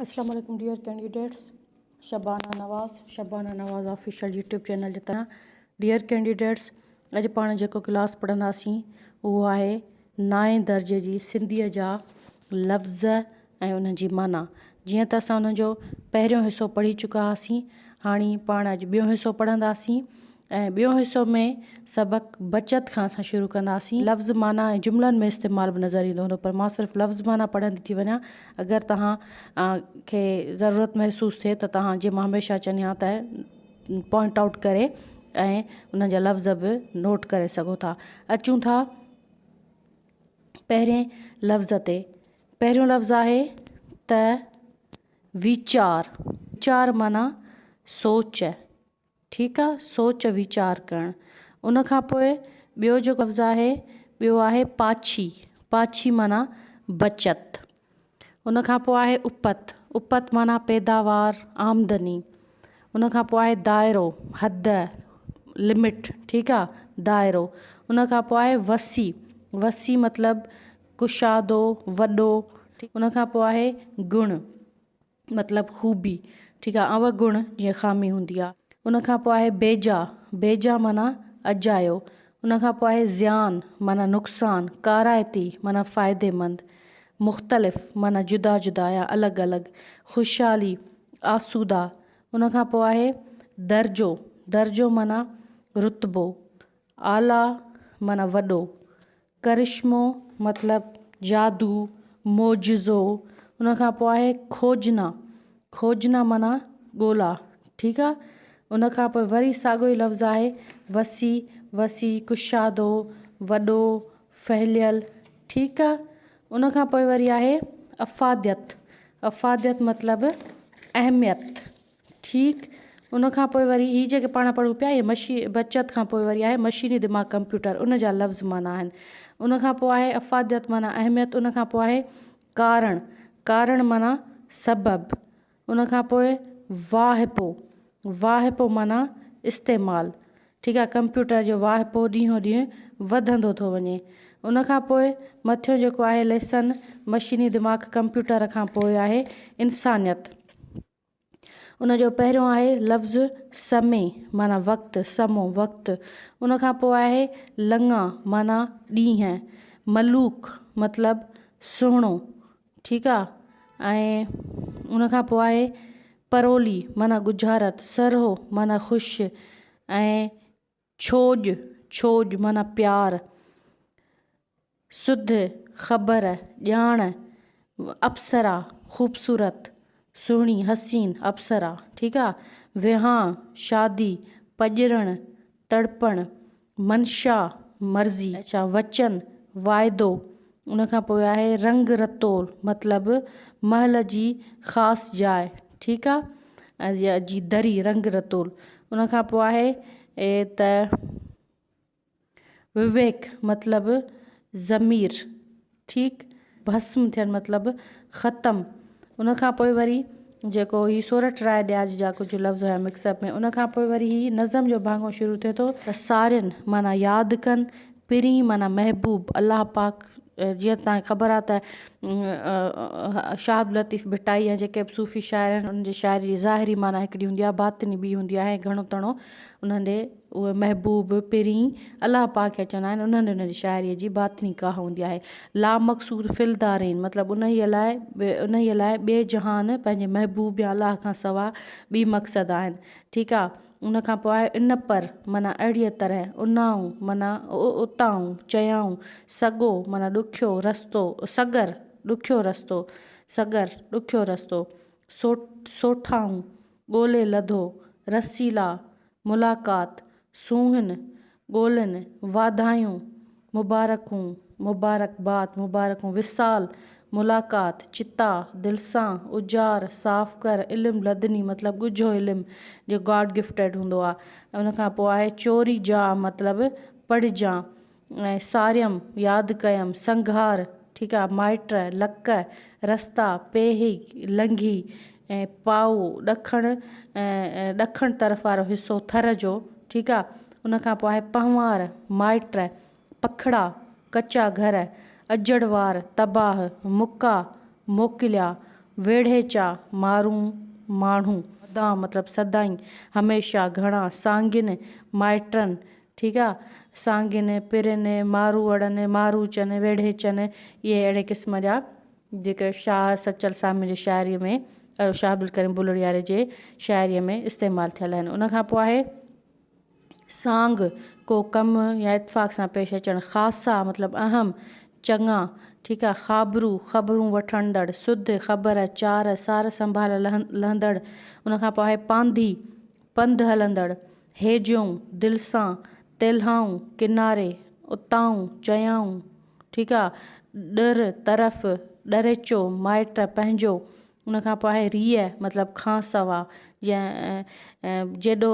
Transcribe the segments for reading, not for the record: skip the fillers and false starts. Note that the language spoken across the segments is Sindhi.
اسلام عليڪم dear candidates Shabana Nawaz Shabana Nawaz official YouTube channel جي طرفان ڊيئر ڪينڊيڊيٽس اڄ پاڻ جيڪو ڪلاس پڙهنداسين اهو آهي نائين درجي جي سنڌيء جا لفظ ۽ انهن جي معنيٰ جيئن ته اسان انهن جو پهريون حصو پڙهي چڪا هئاسين هاڻي پاڻ اڄ ٻيو حصو پڙهنداسين ۽ ٻيو حصو ۾ سبق بچت کان اسان شروع ڪنداسين. لفظ معنيٰ ۽ جملن ۾ استعمال به نظر ايندو هوندو پر مان صرف لفظ معنيٰ پڙهندي ٿي وڃان اگر توهان کي ضرورت محسوس ٿئي ته توهان جيئن مان هميشه چوندي آهيان ته پوائنٽ آئوٽ ڪري ۽ انهن جا لفظ به نوٽ ڪري سگهو ٿا. اچون ٿا پهرين لفظ تي پهريون لفظ آهي ته ويچار ويچار معنيٰ سوچ. ٺيڪ آ سوچ ويچار ڪرڻ. ان کان پوء ٻيو جيڪو لفظ آهي ٻيو آهي پاڇي پاڇي معنيٰ بچت. ان کان پوء آهي اپت اپت معنيٰ پيداوار آمدني. ان کان پوء آهي دائرو حد لمٽ ٺيڪ آ دائرو. ان کان پوء آهي وسيع وسيع مطلب ڪشادو وڏو. ان کان پوء آهي گڻ. مطلب خوبي، ٺيڪ آ، اوگڻ جيئن خامي هوندي آ. ان کان پوء آهي بيجا، بيجا معنيٰ اجايو. ان کان پوء آهي زيان معنيٰ نقصان، ڪارائتي معنيٰ فائديمند، مختلف معنيٰ جدا جدا يا الڳ الڳ، خوشحالي، آسودا. ان کان پوء آهي درجو، درجو معنيٰ رتبو، اعليٰ معنيٰ وڏو، ڪرشمو مطلب جادو، معجزو، ان کان پوء آهي کوجنا، کوجنا معنيٰ ڳولا، ٺيڪ آ، ان کان پوء وري ساڳيو ئي لفظ آهي وسيع، وسيع، ڪشادو، وڏو، ڦهليل، ٺيڪ آ، ان کان پوء وري آهي افاديت، افاديت مطلب اهميت. ٺيڪ ان کان پوء وري هي جيڪي پاڻ پڙهون پيا اهي مشي بچت کان پوء وري آهي مشيني دماغ ڪمپيوٽر ان جا لفظ معنيٰ آهن ان کان پوء آهي افاديت معنيٰ اهميت ان کان پوء آهي ڪارڻ ڪارڻ معنيٰ سبب ان کان پوء واهپو واهپو معنيٰ استعمال ٺيڪ آهي ڪمپيوٽر جو واهپو ڏينهون ڏينهن وڌندو ٿو وڃي ان کان پوء مٿيون جيڪو آهي ليسن مشيني دماغ ڪمپيوٽر کان پوء آهي انسانيت ان جو پهريون آهي لفظ سمي معنيٰ وقت، سمو، وقت. ان کان پوء آهي لڱا معنيٰ ڏينهن، ملوڪ مطلب سهڻو، ٺيڪ آ ۽ ان کان پوء آهي پرولي معنيٰ ڳجهارت، سرهو معنيٰ خوش ۽ ڇوڄ، ڇوڄ معنيٰ پيار، سڌ، خبر، ڄاڻ، اپسرا، خوبصورت، سهڻي، حسين، اپسرا، ٺيڪ آ، وهانء، شادي، پڄرڻ، تڙپڻ، منشا، مرضي، اڇا، وچن، واعدو، ان کان پوء آهي رنگ رتول مطلب محل جي خاص جاء، ٺيڪ آ، جي دري رنگ رتول، ان کان پوء آهي ته وويڪ مطلب ضمير ٺيڪ ڀسم ٿيڻ مطلب ختم ان کان پوء وري جيڪو هي سورٺ راء ڏياج جا ڪجهه لفظ هيا مڪس اپ ۾ ان کان پوء وري هي نظم جو ڀاڱو شروع ٿئي ٿو ته سارين معنيٰ ياد ڪن پرين معنيٰ محبوب الله پاڪ جيئن توهان کي خبر آهي ته شاهه عبداللطيف ڀٽائي يا جيڪي به صوفي شاعر آهن انهن جي شاعري جي ظاهري معنيٰ هڪڙي هوندي آهي باطني ٻي هوندي آهي ۽ گهڻو تڻو انهن ڏي اهي محبوب پرين الله پاڪ کي چوندا آهن انهن ڏي انهن جي شاعريء جي باطني ڪاهه هوندي آهي لا مقصود في الدارين مطلب انهيء لاء انهيء لاء ٻئي جهان پنهنجي محبوب يا الله کان سواء ٻي مقصد آهن ٺيڪ آهي ان کان پوء آهي ان پر معنيٰ اهڙيء طرح، انائون معنيٰ اتائون، چيائون، سڳو معنيٰ ڏکيو رستو، سڳر ڏکيو رستو، سڳر ڏکيو رستو، سوٺائون ڳولي لڌو، رسيلا ملاقات، سونهن، ڳولن، واڌايون، مبارڪون، مبارڪباد، مبارڪون، وصال، ملاقات، چتا، دل سان، اجار، صاف ڪر، علم لدني مطلب ڳجهو علم جيڪو گاڊ گفٽيڊ هوندو آ ان کان پوء آهي چوري جا مطلب پڙهجان ۽ ساريم، ياد ڪيم، سنگهار، ٺيڪ آ، مائٽ، لڪ، رستا، پيهي، لنگهي ۽ پائو، ڏکڻ، ڏکڻ طرف وارو حصو ٿر جو، ٺيڪ آ، ان کان پوء آهي پنهوار، مائٽ، پکڙا، ڪچا گهر، اجڙ وار، تباهه، مڪا، موڪليا، ويڙهيچا، مارون، ماڻهو. مدام مطلب سدائين، هميشه، گهڻا، سانگين، مائٽن، ٺيڪ آ، سانگين، پرين، ماروئڙن، ماروچن، ويڙهيچن، اهي اهڙي قسم جا جيڪي شاهه سچل سامي جي شاعريء ۾ شاهه عبدالڪريم بلڙياري جي شاعريء ۾ استعمال ٿيل آهن. ان کان پوء آهي سانگ، ڪو ڪم يا اتفاق سان پيش اچڻ، خاصا مطلب اهم، چڱا، ٺيڪ آ، خابرو، خبرون وٺندڙ، سڌ، خبر، چار، سار سنڀال لهندڙ، ان کان پوء آهي پانڌي، پنڌ هلندڙ، هيجئون، دل سان، تيلهائون، ڪناري، اتائون، چيائون، ٺيڪ آ، ڏر، طرف، ڏريچو، مائٽ، پنهنجو، ان کان پوء آهي ريء مطلب کان سوا جيئن جيڏو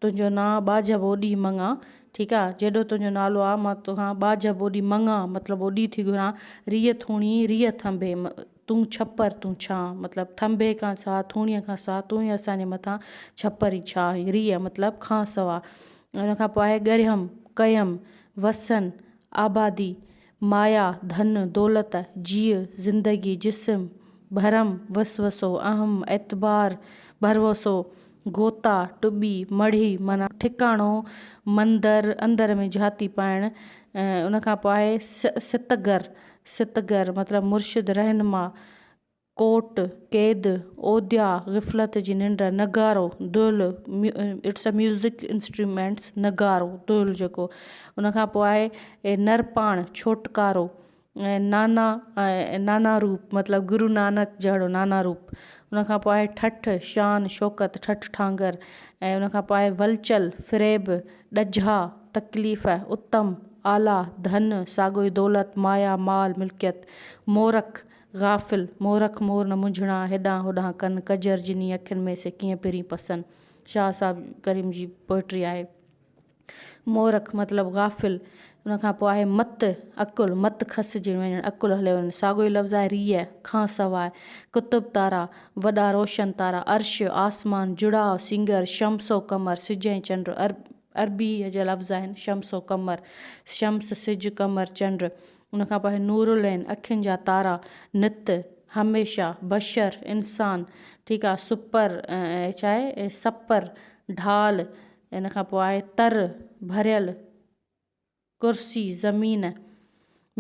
تنهنجو نانء ٻاجهه ٻوڏي مڱان ٺيڪ آ جيڏو تنهنجو نالو آ مان توکان ٻاجهه ٻوڏي مڱان مطلب ٻوڏي ٿي گهران ريء ٿوڻي ريء ٿنڀي تون ڇپر تون ڇانء مطلب ٿنڀي کان سوا ٿوڻيء کان سوا تون ئي اسان جي مٿان ڇپر ئي ڇا آهين ريء مطلب کان سوا ان کان پوء آهي ڳرهيم ڪيم وسن آبادي مايا، ڌن، دولت، جيء، زندگي، جسم، ڀرم، وسوسو، اهم، اعتبار، ڀروسو، غوطا، ٽٻي، مڙهي، معنيٰ ٺڪاڻو، مندر، اندر ۾ جهاتي پائڻ، ان کان پوء آهي ستگر، ستگر مطلب مرشد، رهنما، ڪوٽ، قيد، اوديا، غفلت جي ننڊ، نغارو، دهل، it's a music instruments, نغارو، دهل جيڪو ان کان پوء آهي نرپاڻ، ڇوٽڪارو، ۽ نانا نانا روپ مطلب گرو نانڪ جهڙو نانا روپ، ان کان پوء آهي ٺٺ، شان، شوڪت، ٺٺ ٺانگر، ۽ ان کان پوء آهي ولچل، فريب، ڏجها، تڪليف، اتم، اعليٰ، ڌن، ساڳيو ئي دولت، مايا، مال، ملڪيت، مورک، غافل، مورک مور نه منجهڻا، هيڏانهن هوڏانهن ڪن، ڪجر جني اکين ۾، سي ڪيئن پرين پسن. شاهه صاحب ڪريم جي پوئٽري آهي. مورک مطلب غافل، ان کان پوء آهي مت، عقل، مت کسجي وڃڻ، عقل هليو وڃڻ. ساڳيو ئي لفظ آهي ريء، کان سواء، قطب تارا، وڏا روشن تارا، عرش، آسمان، جڙاء، سينگر، شمس و قمر، سج ۽ چنڊ، عربيء جا لفظ آهن شمس و قمر، شمس، سج، قمر، چنڊ. ان کان پوء آهي نورالعين، اکين جا تارا، نت، هميشه، بشر، انسان، ٺيڪ آهي، سپر، ڇا آهي، سپر، ڍال، ان کان پوء آهي تر، ڀريل، ڪرسي، زمين،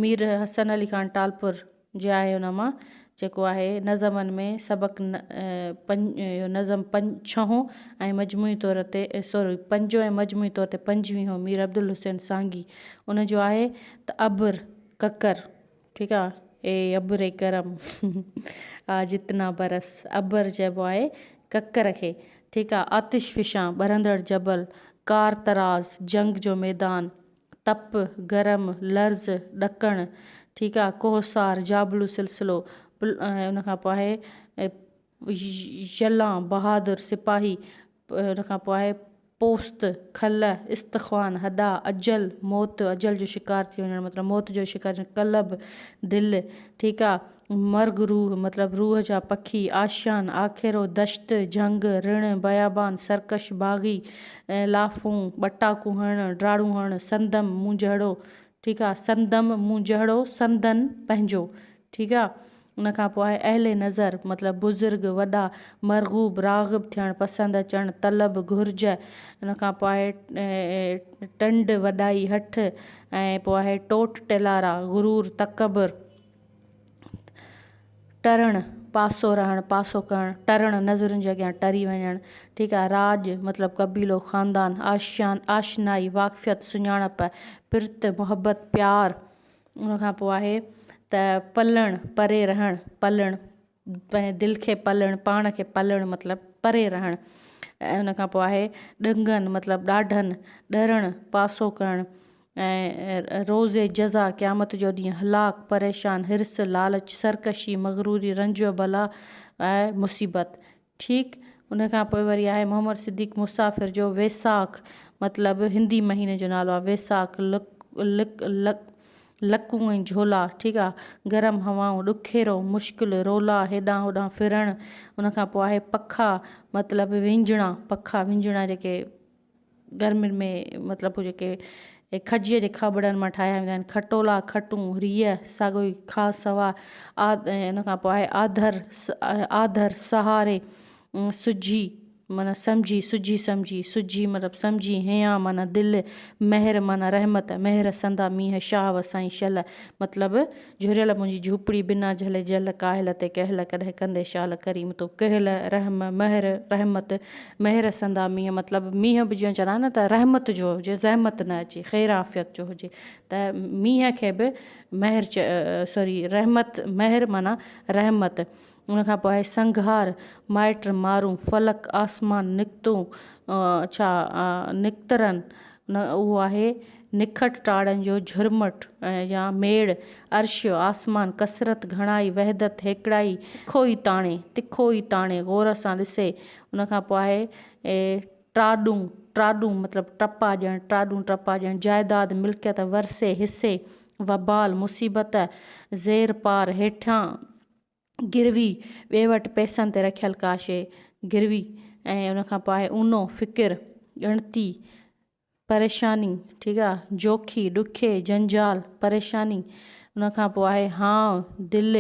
مير حسن علي خان ٽالپر جي آهي ان مان جيڪو آهي نظمن ۾ سبق اهو نظم ڇهون ۽ مجموعي طور تي سوري پنجون ۽ مجموعي طور تي پنجويهون مير عبدالحسين سانگي ان جو آهي ته ابر ڪڪر ٺيڪ آ اي ابر ڪرم آ جتنا برس ابر چئبو آهي ڪڪر کي ٺيڪ آ آتش فشان ٻرندڙ جبل ڪار طراز جنگ جو ميدان تپ، گرم، لرز، ڏڪڻ، ٺيڪ آ، ڪوهسار، جابلو سلسلو، ان کان پوء آهي يلان، بهادر سپاهي، ان کان پوء آهي پوست، کل، استخوان، هڏا، اجل، موت، اجل جو شڪار ٿي وڃڻ مطلب موت جو شڪار ٿيڻ، قلب، دل، ٺيڪ آ، مرغ روح مطلب روح جا پکي، آشيان، آکيرو، دشت، جهنگ، رڻ، بيابان، سرڪش، باغي، لافون، ٻٽاڪون هڻڻ، ڊاڙون هڻڻ، سندم، مون جهڙو، ٺيڪ آ، سندم، مون جهڙو، سندن، پنهنجو، ٺيڪ آ، ان کان پوء آهي اهل نظر مطلب بزرگ، وڏا، مرغوب، راغب ٿيڻ، پسند اچڻ، طلب، گهرج، ان کان پوء آهي ٽنڊ، وڏائي، هٺ، ۽ پوء آهي ٽوٽ ٽيلارا، غرور، تڪبر. ٽرڻ، پاسو رهڻ، پاسو ڪرڻ، ٽرڻ، نظرن جي اڳيان ٽري وڃڻ، ٺيڪ آ، راڄ، مطلب قبيلو، خاندان، آشيان، آشنائي، واقفيت، سڃاڻپ، پرت، محبت، پيار، ان کان پوء آهي ته پلڻ، پري رهڻ، پلڻ، پنهنجي دل کي پلڻ، پاڻ کي پلڻ مطلب پري رهڻ ۽ ان کان پوء آهي ڏنگن مطلب ڏاڍن، ڏرڻ، پاسو ڪرڻ ۽ روز جزا، قيامت جو ڏينهن، هلاڪ، پريشان، حرص، لالچ، سرڪشي، مغروري، رنج و بلا ۽ مصيبت. ٺيڪ ان کان پوء وري آهي محمد صديق مسافر جو ويساک مطلب هندي مهيني جو نالو آهي ويساک لڪ لڪ لڪ لڪون ۽ جهولا ٺيڪ آ گرم هوائون ڏکيرو مشڪل رولا هيڏانهن هوڏانهن ڦرڻ ان کان پوء آهي پکا مطلب وينجهڻا پکا وينجهڻا جيڪي گرمين ۾ مطلب جيڪي اهي کجيء جي کٻڙن مان ٺاهيا ويندا آهن. کٽولا، کٽون، ريء، ساڳيو ئي کان سوا آ ان کان پوء آهي آڌر، آڌر، سهاري، سجهي معنيٰ سمجهي، سجهي سمجهي، سجهي مطلب سمجهي، هيان معنيٰ دل، مهر معنيٰ رحمت، مهر سندا مينهن شاهه وسائين شل، مطلب جهريل منهنجي جهوپڙي بنا جهلي جل ڪاهل تي ڪهل ڪڏهن ڪندي شال ڪريم تو ڪهل رحم مهر رحمت مهر سندا مينهن مطلب مينهن به جيئن چوندا آهن نه ته رحمت جو هجي زحمت نه اچي خير عافيت جو هجي ته مينهن کي به مهر سوري رحمت مهر معنيٰ رحمت ان کان پوء آهي سنگهار مائٽ مارون فلڪ آسمان نڪتو ڇا نڪترن اهو آهي نکٽ ٽاڙن جو جهرمٽ يا ميڙ، عرش، آسمان، ڪثرت، گهڻائي، وحدت، هيڪڙائي، تکو ئي تاڻي، تکو ئي تاڻي، غور سان ڏسي، ان کان پوء آهي ٽاڏون، ٽاڏون مطلب ٽپا ڏيڻ، ٽاڏون ٽپا ڏيڻ، جائداد، ملڪيت، ورثي، حصي، وبال، مصيبت، زير پار، هيٺيان، گروي، ٻئي وٽ پئسن تي رکيل ڪا شيء، گروي، ۽ ان کان پوء آهي اونو، فڪر، ڳڻتي، پريشاني، ٺيڪ آ، جوکي، ڏکي، جنجال، پريشاني، ان کان پوء آهي هانء، دل،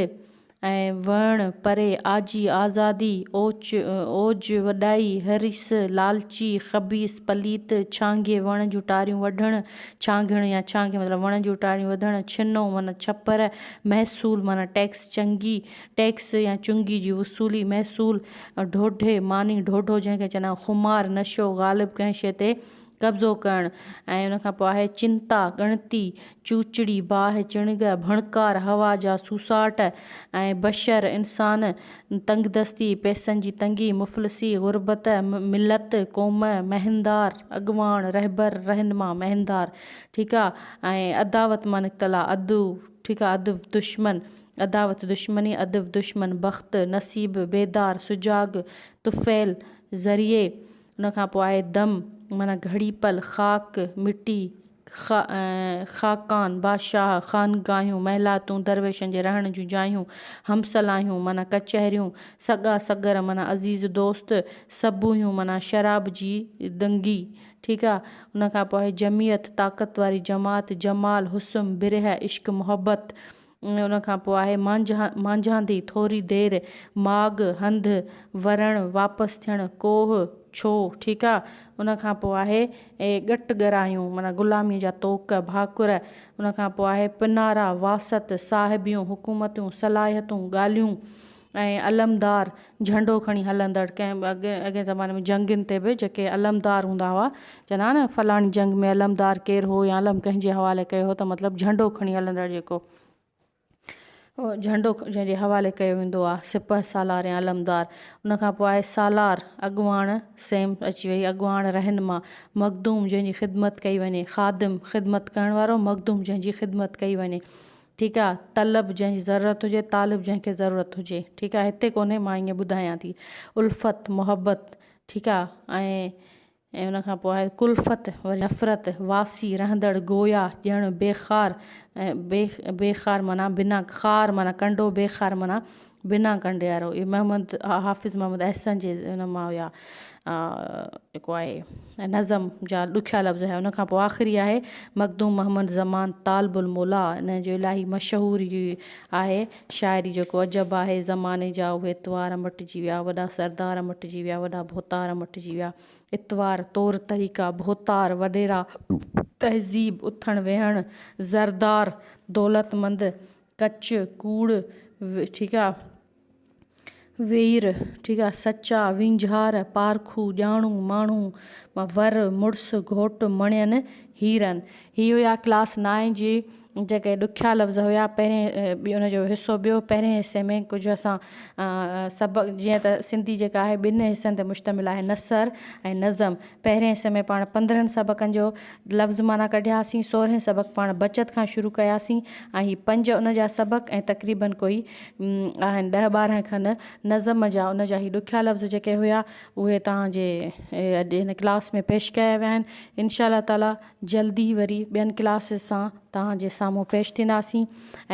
۽ وڻ، پري، آجي، آزادي، اوچ، اوج، وڏائي، حريص، لالچي، خبيث، پليت، ڇانگي، وڻ جون ٽاريون وڍڻ، ڇانگهڻ يا ڇانگي مطلب وڻ جون ٽاريون وڌڻ، ڇنو معنيٰ ڇپر، محصول معنيٰ ٽيڪس، چنگي، ٽيڪس يا چنگي جي وصولي، محصول، ڍوڍي، ماني، ڍوڍو جنهن کي چوندا آهن، خمار، نشو، غالب ڪنهن شيء تي قبضو ڪرڻ ۽ ان کان پوء آهي چنتا، ڳڻتي، چوچڙي، باهه، چڻگ، ڀڻڪار، هوا جا سوساٽ ۽ بشر، انسان، تنگدستي، پئسن جي تنگي، مفلسي، غربت، ملت، قوم، مهندار، اڳواڻ، رهبر، رهنما، مهندار، ٺيڪ آ ۽ عداوت مان نڪتل آ عدو، ٺيڪ آ عدو دشمن، عداوت دشمني، عدو دشمن، بخت، نصيب، بيدار، سجاڳ، طفيل، ذريعي، ان کان پوء آهي دم معنيٰ گهڙي پل، خاڪ، مٽي، خاقان، بادشاهه، خانگاهيون، محلاتون، درويشن جي رهڻ جون جايون، همصلاحيون معنيٰ ڪچهريون، سڳا سڳر معنيٰ عزيز دوست، صبوحيون معنيٰ شراب جي دنگي، ٺيڪ آ، ان کان پوء آهي جمعيت، طاقت واري جماعت، جمال، حسن، برهه، عشق، محبت، ان کان پوء آهي مانجهاندي، ٿوري دير، ماڳ، هنڌ، ورڻ، واپس ٿيڻ، ڪوهه، ڇو، ٺيڪ آ، ان کان پوء آهي ڳٽ ڳرايون معنيٰ غلاميء جا طوق، ڀاڪر، ان کان پوء آهي پنارا، واست، صاحبيون، حڪومتون، صلاحيتون، ڳالهيون ۽ علمدار، جهنڊو کڻي هلندڙ، ڪنهن به اڳ اڳئين زماني ۾ جنگين تي به جيڪي علمدار هوندا هئا، چوندا هئا نه فلاڻي جنگ ۾ علمدار ڪير هو يا علم ڪنهن جي حوالي ڪيو هو ته مطلب جهنڊو کڻي هلندڙ جيڪو جهنڊو جنهن جي حوالي ڪيو ويندو آهي سپهه سالار يا علمدار. ان کان پوء آهي سالار، اڳواڻ، سيم اچي وئي، اڳواڻ، رهنما، مخدوم جنهن جي خدمت ڪئي وڃي، خادم، خدمت ڪرڻ وارو، مخدوم جنهن جي خدمت ڪئي وڃي. ٺيڪ آ، طلب جنهن جي ضرورت هجي، طالب جنهن کي ضرورت هجي. ٺيڪ آ، هتي ڪونهي مان ائين ٻڌايان ٿي. الفت، محبت، ٺيڪ آ، ۽ ۽ ان کان پوء آهي ڪلفت وري نفرت، واسي، رهندڙ، گويا، ڄڻ، بي خار، بي بي خار معنيٰ بنا خار معنيٰ ڪنڊو، بي خار معنيٰ بنا ڪنڊي وارو. اهي محمد حافظ محمد احسن جي ان مان هيا جيڪو آهي نظم جا ڏکيا لفظ هيا. ان کان پوء آخري آهي مخدوم محمد زمان طالب الموليٰ ان جو الاهي مشهور آهي شاعري جيڪو عجب آهي زماني جا اهي اتوار مٽجي ويا وڏا سردار مٽجي ويا وڏا ڀوتار مٽجي ويا اتوار طور طريقا ڀوتار وڏيرا تهذيب اٿڻ ويهڻ زردار دولتمند ڪچ ڪوڙ ٺيڪ آ وير، ٺيڪ آ، سچا، وينجهار، پارکو، ڄاڻو، ماڻهو، ور، مڙس، گهوٽ، مڻين، هيرن. هي هيا ڪلاس نائين جي جيڪي ڏکيا لفظ هيا پهرين ان جو حصو ٻيو پهرين حصي ۾ ڪجهه اسان سبق جيئن ته سنڌي جيڪا آهي ٻن حصن تي مشتمل آهي نثر ۽ نظم پهرين حصي ۾ پاڻ 15 سبقن جو لفظ معنيٰ ڪڍياسين، سورهين سبق پاڻ بچت کان شروع ڪياسين ۽ هي پنج ان جا سبق ۽ تقريبن ڪوئي آهن ڏهه 12 کن نظم جا ان جا هي ڏکيا لفظ جيڪي هيا اهي توهان جي اڄ هن ڪلاس ۾ پيش ڪيا ويا آهن. انشاء الله تعاليٰ جلدي وري ٻين ڪلاسز سان توهان جي سامهون پيش ٿينداسين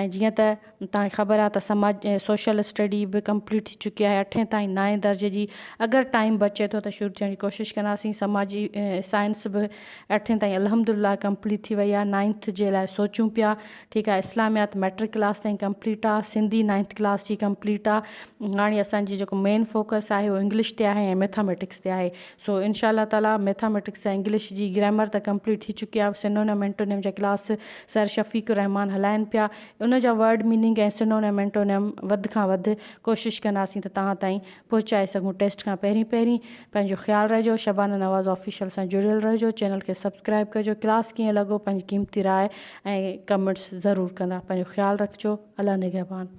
۽ جيئن ته. توهان کي خبر آهي ته سماج سوشل اسٽڊي به ڪمپليٽ ٿي چڪي آهي اٺين تائين نائين درجي جي اگر ٽائيم بچي ٿو ته شروع ٿيڻ جي ڪوشش ڪنداسين سماجي سائنس به اٺين تائين الحمد لله ڪمپليٽ ٿي وئي آهي نائنٿ جي لاء سوچون پيا ٺيڪ آهي اسلاميات ميٽرڪ ڪلاس تائين ڪمپليٽ آهي سنڌي نائنٿ ڪلاس جي ڪمپليٽ آهي هاڻي اسان جي جيڪو مين فوڪس آهي اهو انگلش تي آهي ۽ ميٿاميٽڪس تي آهي سو انشاء الله تعالي ميٿاميٽڪس ۽ انگلش جي گرامر ته ڪمپليٽ ٿي چڪي آهي سنونيم اينٽونيم جا ڪلاس سر شفيق الرحمان هلائن پيا ان جا ورڊ ميننگ ۽ سنونيم اينٽونيم وڌ کان وڌ ڪوشش ڪنداسين ته توهان تائين پهچائي سگهون ٽيسٽ کان پهرين پهرين پنهنجو خيال رکجو شبانه نواز آفيشل سان جڙيل رهجو چينل کي سبسڪرائب ڪجو ڪلاس ڪيئن لڳو پنهنجي قيمتي راء ۽ ڪمينٽس ضرور ڪندا پنهنجو خيال رکجو الله نگهبان.